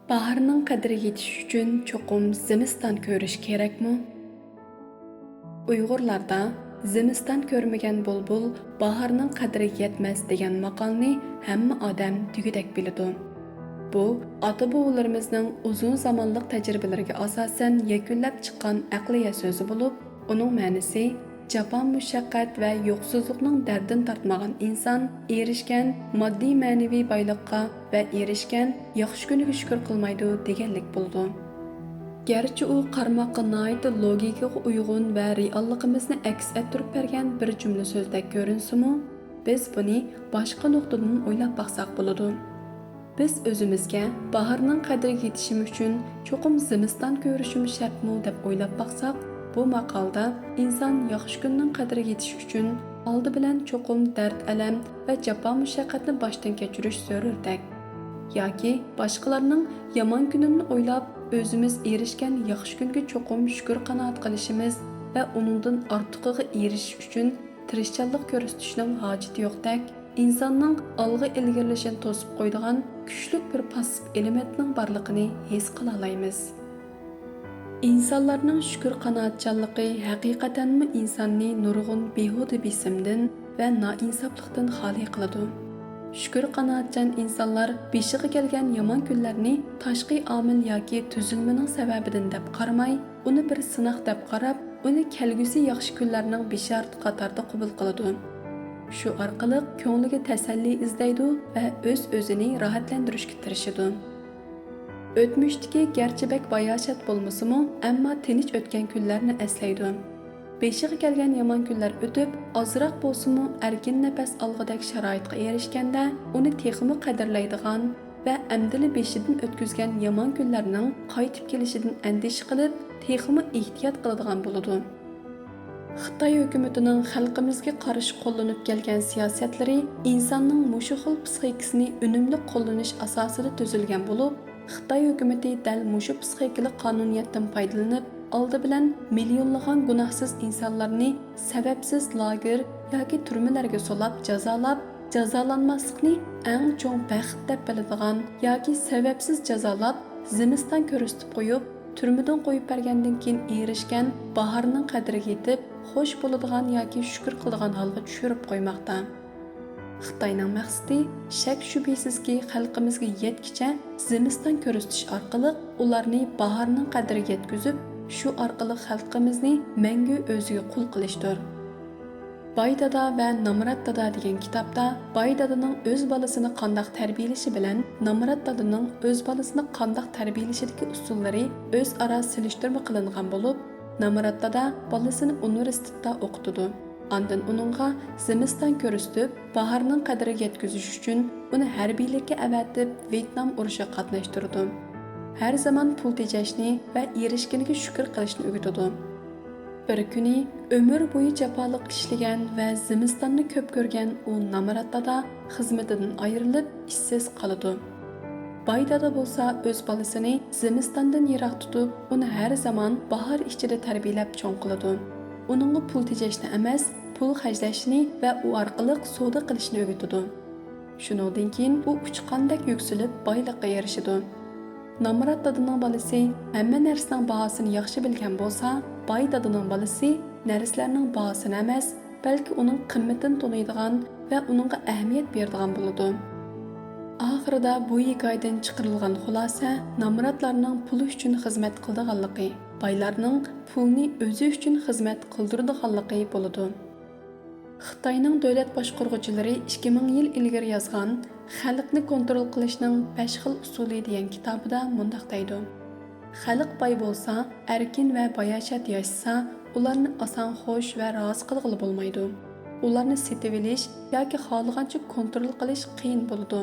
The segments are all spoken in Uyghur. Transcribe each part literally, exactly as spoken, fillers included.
باھارنىڭ قەدرىگە يېتىش ئۈچۈن چوقۇم زىمىستان كۆرۈش كېرەكمۇ؟ ئۇيغۇرلاردا «زىمىستان كۆرمىگەن بۇلبۇل باھارنىڭ قەدرىگە يەتمەس» دېگەن ماقالنى ھەممە ئادەم دېگۈدەك بىلىدۇ. بۇ ئاتا-بوۋىلىرىمىزنىڭ ئۇزۇن زامانلىق تەجرىبىلىرىگە ئاساسەن يەكۈنلەپ چىققان ئەقلىيە سۆزى بولۇپ، ئۇنىڭ مەنىسى، جاپا-مۇشەققەت ۋە يوقسۇزلۇقنىڭ دەردىنى تارتمىغان ئىنسان ئېرىشكەن ماددىي-مەنىۋى بايلىققا ۋە ئېرىشكەن ياخشى كۈنىگە شۈكۈر قىلمايدۇ دېگەنلىك بولىدۇ. گەرچە ئۇ قارىماققا ناھايىتى لوگىكىغا ئۇيغۇن ۋە رېئاللىقىمىزنى ئەكس ئەتتۈرۈپ بەرگەن بىر جۈملە سۆزدەك كۆرۈنسىمۇ، بىز بۇنى باشقا نۇقتىدىن ئويلاپ باقساق بولىدۇ. بىز ئۆزىمىزگە باھارنىڭ قەدرىگە يېتىشىم ئۈچۈن چوقۇم زىمىستان كۆرۈشۈم شەرتمۇ دەپ ئويلاپ باقساق، بۇ ماقالىدا ئىنسان ياخشى كۈننىڭ قەدرىگە يېتىش ئۈچۈن ئالدى بىلەن چوقۇم دەرد-ئەلەم ۋە جاپا-مۇشەققەتنى باشتىن كەچۈرۈش زۆرۈردەك. ياكى باشقىلارنىڭ يامان كۈنىنى ئويلاپ، ئۆزىمىز ئېرىشكەن ياخشى كۈنگە چوقۇم شۈكۈر-قانائەت قىلىشىمىز ۋە ئۇنىڭدىن ئارتۇقىغا ئېرىشىش ئۈچۈن تىرىشچانلىق كۆرسىتىشنىڭ ھاجىتى يوقتەك، ئىنساننىڭ ئالغا ئىلگىرىلىشىنى توسۇپ قويىدىغان كۈچلۈك بىر پاسسىپ ئېلېمېنتنىڭ بارلىقىنى ھېس قىلالايمىز. ئىنسانلارنىڭ شۈكۈر-قانائەتچانلىقى ھەقىقەتەنمۇ ئىنساننى نۇرغۇن بىھۇدە بېسىمدىن ۋە نائىنساپلىقتىن خالىي قىلىدۇ. شۈكۈر-قانائەتچان ئىنسانلار بېشىغا كەلگەن يامان كۈنلەرنى تاشقى ئامىل ياكى تۈزۈلمىنىڭ سەۋەبىدىن دەپ قارىماي، ئۇنى بىر سىناق دەپ قاراپ، ئۇنى كەلگۈسى ياخشى كۈنلەرنىڭ بېشارىتى قاتارىدا قوبۇل قىلىدۇ. شۇ ئارقىلىق كۆڭلىگە تەسەللى ئىزدەيدۇ ۋە ئۆز-ئۆزىنى راھەتلەندۈرۈشكە تىرىشىدۇ. ئۆتمۈشتىكى گەرچە بەك باياشات بولمىسىمۇ، ئەمما تىنچ ئۆتكەن كۈنلەرنى ئەسلەيدۇ. بېشىغا كەلگەن يامان كۈنلەر ئۆتۈپ، ئازراق بولسىمۇ ئەركىن نەپەس ئالغۇدەك شارائىتقا ئېرىشكەندە، ئۇنى تېخىمۇ قەدىرلەيدىغان ۋە ئەمدىلا بېشىدىن ئۆتكۈزگەن يامان كۈنلەرنىڭ قايتىپ كېلىشىدىن ئەندىشە قىلىپ، تېخىمۇ ئېھتىيات قىلىدىغان بولىدۇ. خىتاي ھۆكۈمىتىنىڭ خەلقىمىزگە قارشى قوللىنىپ كەلگەن سىياسەتلىرى ئىنساننىڭ مۇشۇ خىل پىسخىكىسىنى ئۈنۈملۈك قوللىنىش ئاساسىدا تۈزۈلگەن بولۇپ، خىتاي ھۆكۈمىتى دەل مۇشۇ پىسخىكىلىق قانۇنىيەتتىن پايدىلىنىپ، ئالدى بىلەن مىليونلىغان گۇناھسىز ئىنسانلارنى سەۋەبسىز لاگېر ياكى تۈرمىلەرگە سولاپ جازالاپ، جازالانماسلىقنى ئەڭ چوڭ بەخت دەپ بىلىدىغان ياكى سەۋەبسىز جازالاپ، زىمىستان كۆرسىتىپ قويۇپ، تۈرمىدىن قويۇپ بەرگەندىن كېيىن ئېرىشكەن باھارنىڭ قەدرىگە يېتىپ، خوش بولىدىغان ياكى شۈكۈر قىلىدىغان ھالغا چۈشۈرۈپ قويماقتا. خىتاينىڭ مەقسىتى، شەك-شۈبھىسىزكى، خەلقىمىزگە يەتكىچە زىمىستان كۆرسىتىش ئارقىلىق ئۇلارنى باھارنىڭ قەدرىگە يەتكۈزۈپ، شۇ ئارقىلىق خەلقىمىزنى مەڭگۈ ئۆزىگە قۇل قىلىشتۇر. باي دادا ۋە نامرات دادا دېگەن كىتابتا باي دادىنىڭ ئۆز بالىسىنى قانداق تەربىيەلىشى بىلەن نامرات دادىنىڭ ئۆز بالىسىنى قانداق تەربىيەلىشىدىكى ئۇسۇللىرى ئۆزئارا سېلىشتۇرما قىلىنغان بولۇپ، نامرات دادا بالىسىنى ئۇنىۋېرسىتېتتا ئوقۇتىدۇ. ئاندىن ئۇنىڭغا زىمىستان كۆرسىتىپ، باھارنىڭ قەدرىگە يەتكۈزۈش ئۈچۈن ئۇنى ھەربىيلىككە ئەۋەتىپ، ۋيېتنام ئۇرۇشىغا قاتناشتۇرىدۇ. ھەر زامان پۇل تېجەشنى ۋە ئېرىشكىنىگە شۈكۈر قىلىشنى ئۆگىتىدۇ. بىر كۈنى ئۆمۈر بويى جاپالىق ئىشلىگەن ۋە زىمىستاننى كۆپ كۆرگەن ئۇ نامرات دادا خىزمىتىدىن ئايرىلىپ، ئىشسىز قالىدۇ. باي دادا بولسا ئۆز بالىسىنى زىمىستاندىن يىراق تۇتۇپ، ئۇنى ھەر زامان باھار ئىچىدە تەربىيەلەپ چوڭ قىلىدۇ. ئۇنىڭغا پۇل تېجەشنى ئەمەس، پۇل خەجلەشنى ۋە ئۇ ئارقىلىق سودا قىلىشنى ئۆگىتىدۇ. شۇنىڭدىن كېيىن ئۇ ئۇچقاندەك يۈكسىلىپ، بايلىققا ئېرىشىدۇ. نامرات دادىنىڭ بالىسى ھەممە نەرسىنىڭ باھاسىنى ياخشى بىلگەن بولسا، باي دادىنىڭ بالىسى نەرسىلەرنىڭ باھاسىنى ئەمەس، بەلكى ئۇنىڭ قىممىتىنى تونۇيدىغان ۋە ئۇنىڭغا ئەھمىيەت بېرىدىغان بولىدۇ. ئاخىرىدا بۇ ھېكايىدىن چىقىرىلغان خۇلاسە نامراتلارنىڭ پۇلى ئۈچۈن خىزمەت قىلىدىغانلىقى، بايلارنىڭ پۇلنى ئۆزى ئۈچۈن خىزمەت قىلدۇرىدىغانلىقى بولىدۇ. خىتاينىڭ دۆلەت باشقۇرغۇچىلىرى ئىككى مىڭ يىل ئىلگىرى يازغان خەلقنى كونترول قىلىشنىڭ بەش خىل ئۇسۇلى دېگەن كىتابىدا مۇنداق دەيدۇ: خەلق باي بولسا، ئەركىن ۋە باياشات ياشىسا، ئۇلارنى ئاسان خوش ۋە رازى قىلغىلى بولمايدۇ. ئۇلارنى سېتىۋېلىش ياكى خالىغانچە كونترول قىلىش قىيىن بولىدۇ.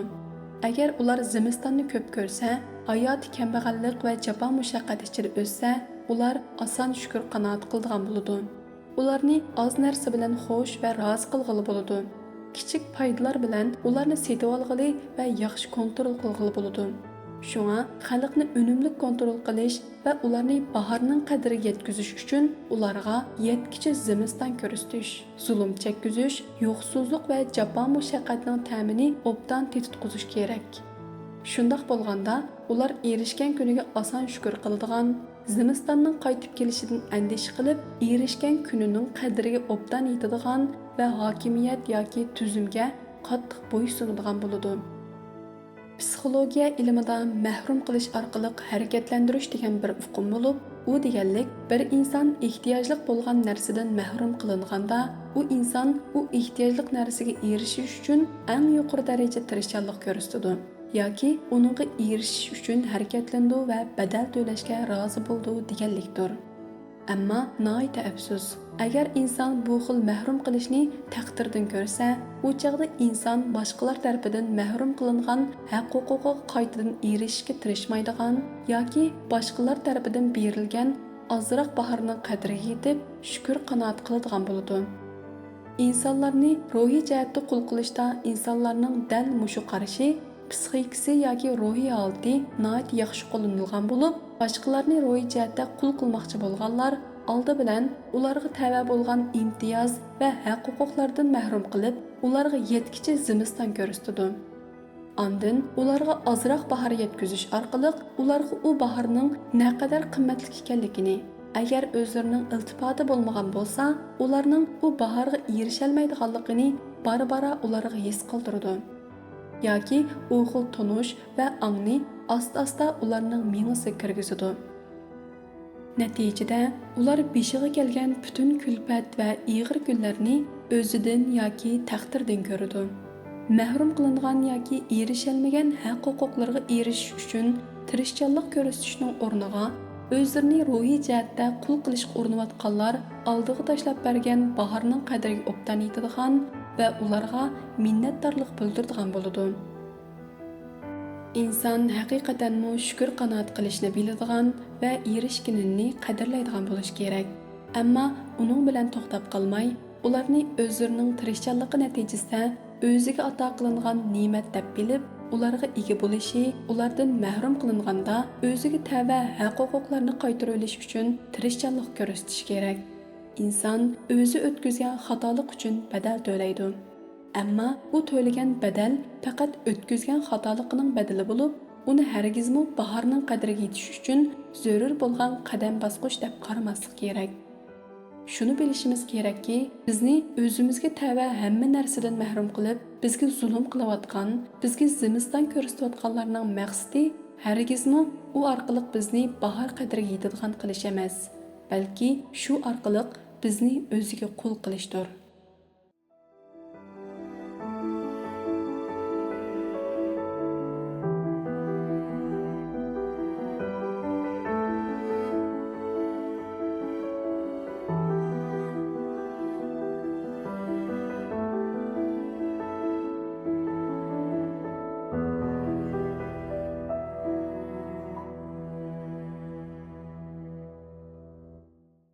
ئەگەر ئۇلار زىمىستاننى كۆپ كۆرسە، ھاياتى كەمبەغەللىك ۋە جاپا-مۇشەققەت ئىچىدە ئۆتسە، ئۇلار ئاسان شۈكۈر-قانائەت قىلىدىغان بولىدۇ. ئۇلارنى ئاز نەرسە بىلەن خوش ۋە رازى قىلغىلى بولىدۇ. كىچىك پايدىلار بىلەن ئۇلارنى سېتىۋالغىلى ۋە ياخشى كونترول قىلغىلى بولىدۇ. شۇڭا خەلقنى ئۈنۈملۈك كونترول قىلىش ۋە ئۇلارنى باھارنىڭ قەدرىگە يەتكۈزۈش ئۈچۈن ئۇلارغا يەتكىچە زىمىستان كۆرسىتىش، زۇلۇم چەككۈزۈش، يوقسۇزلۇق ۋە جاپا-مۇشەققەتنىڭ تەمىنى ئوبدان تېتىتقۇزۇش كېرەك. شۇنداق بولغاندا، ئۇلار ئېرىشكەن كۈنىگە ئاسان شۈكۈر قىلىدىغان، زىمىستاننىڭ قايتىپ كېلىشىدىن ئەندىشە قىلىپ، ئېرىشكەن كۈنىنىڭ قەدرىگە ئوبدان يېتىدىغان ۋە ھاكىمىيەت ياكى تۈزۈمگە قاتتىق بويسۇنىدىغان بولىدۇ. پسىخولوگىيە ئىلمىدا مەھرۇم قىلىش ئارقىلىق ھەرىكەتلەندۈرۈش دېگەن بىر ئۇقۇم بولۇپ، ئۇ دېگەنلىك، بىر ئىنسان ئېھتىياجلىق بولغان نەرسىدىن مەھرۇم قىلىنغاندا، ئۇ ئىنسان ئۇ ئېھتىياجلىق نەرسىگە ئېرىشىش ئۈچۈن ئەڭ يۇقىرى دەرىجە تىرىشچانلىق كۆرسىتىدۇ ياكى ئۇنىڭغا ئېرىشىش ئۈچۈن ھەرىكەتلىنىدۇ ۋە بەدەل تۆلەشكە رازى بولىدۇ دېگەنلىكتۇر. ئەمما ناھايىتى ئەپسۇس، ئەگەر ئىنسان بۇ خىل مەھرۇم قىلىشنى تەقدىردىن كۆرسە، ئۇ چاغدا ئىنسان باشقىلار تەرىپىدىن مەھرۇم قىلىنغان ھەق-ھوقۇقىغا قايتىدىن ئېرىشىشكە تىرىشمايدىغان ياكى باشقىلار تەرىپىدىن بېرىلگەن ئازراق باھارنىڭ قەدرىگە يېتىپ، شۈكۈر-قانائەت قىلىدىغان بولىدۇ. ئىنسانلارنى روھىي جەھەتتە قۇل قىلىشتا ئىنسانلارنىڭ دەل مۇشۇ قارىشى پسىخىكىسى ياكى روھىي ھالىتى ناھايىتى ياخشى قوللىنىلغان بولۇپ، باشقىلارنى روھىي جەھەتتە قۇل قىلماقچى بولغانلار ئالدى بىلەن ئۇلارغا تەۋە بولغان ئىمتىياز ۋە ھەق-ھوقۇقلاردىن مەھرۇم قىلىپ، ئۇلارغا يەتكۈچە زىمىستان كۆرسىتىدۇ. ئاندىن ئۇلارغا ئازراق باھا يەتكۈزۈش ئارقىلىق ئۇلارغا ئۇ باھارنىڭ نەقەدەر قىممەتلىك ئىكەنلىكىنى، ئەگەر ئۆزلىرىنىڭ ئىلتىپاتى بولمىغان بولسا، ئۇلارنىڭ ئۇ باھارغا ئېرىشەلمەيدىغانلىقىنى بارا-بارا ئۇلارغا ھېس قىلدۇرىدۇ. ياكى ئۇ خىل تونۇش ۋە ئاڭنى ئاستا-ئاستا ئۇلارنىڭ مېڭىسىگە كىرگۈزىدۇ. نەتىجىدە، ئۇلار بېشىغا كەلگەن پۈتۈن كۈلپەت ۋە ئېغىر كۈنلەرنى ئۆزىدىن ياكى تەقدىردىن كۆرىدۇ. مەھرۇم قىلىنغان ياكى ئېرىشەلمىگەن ھەق-ھوقۇقلىرىغا ئېرىشىش ئۈچۈن تىرىشچانلىق كۆرسىتىشنىڭ ئورنىغا، ئۆزلىرىنى روھىي جەھەتتە قۇل قىلىشقا ئۇرۇنۇۋاتقانلار ئالدىغا تاشلاپ بەرگەن باھارنىڭ قەدرىگە ئوبدان يېتىدىغان ۋە ئۇلارغا مىننەتدارلىق بىلدۈرىدىغان بولىدۇ. ئىنسان ھەقىقەتەنمۇ شۈكۈر-قانائەت قىلىشنى بىلىدىغان ۋە ئېرىشكىنىنى قەدىرلەيدىغان بولۇشى كېرەك. ئەمما ئۇنىڭ بىلەن توختاپ قالماي، ئۇلارنى ئۆزلىرىنىڭ تىرىشچانلىقى نەتىجىسىدە ئۆزىگە ئاتا قىلىنغان نېمەت دەپ بىلىپ، ئۇلارغا ئىگە بولۇشى، ئۇلاردىن مەھرۇم قىلىنغاندا ئۆزىگە تەۋە ھەق-ھوقۇقلارنى قايتۇرۇۋېلىش ئۈچۈن تىرىشچانلىق كۆرسىتىشى كېرەك. ئىنسان ئۆزى ئۆتكۈزگەن خاتالىق ئۈچۈن بەدەل تۆلەيدۇ. ئەمما ئۇ تۆلىگەن بەدەل پەقەت ئۆتكۈزگەن خاتالىقىنىڭ بەدىلى بولۇپ، ئۇنى ھەرگىزمۇ باھارنىڭ قەدرىگە يېتىش ئۈچۈن زۆرۈر بولغان قەدەم باسقۇچ دەپ قارىماسلىق كېرەك. شۇنى بىلىشىمىز كېرەككى، بىزنى ئۆزىمىزگە تەۋە ھەممە نەرسىدىن مەھرۇم قىلىپ، بىزگە زۇلۇم قىلىۋاتقان، بىزگە زىمىستان كۆرسىتىۋاتقانلارنىڭ مەقسىتى ھەرگىزمۇ ئۇ ئارقىلىق بىزنى باھار قەدرىگە يېتىدىغان قىلىش ئەمەس، بەلكى شۇ ئارقىلىق بىزنى ئۆزىگە قۇل قىلىشتۇر.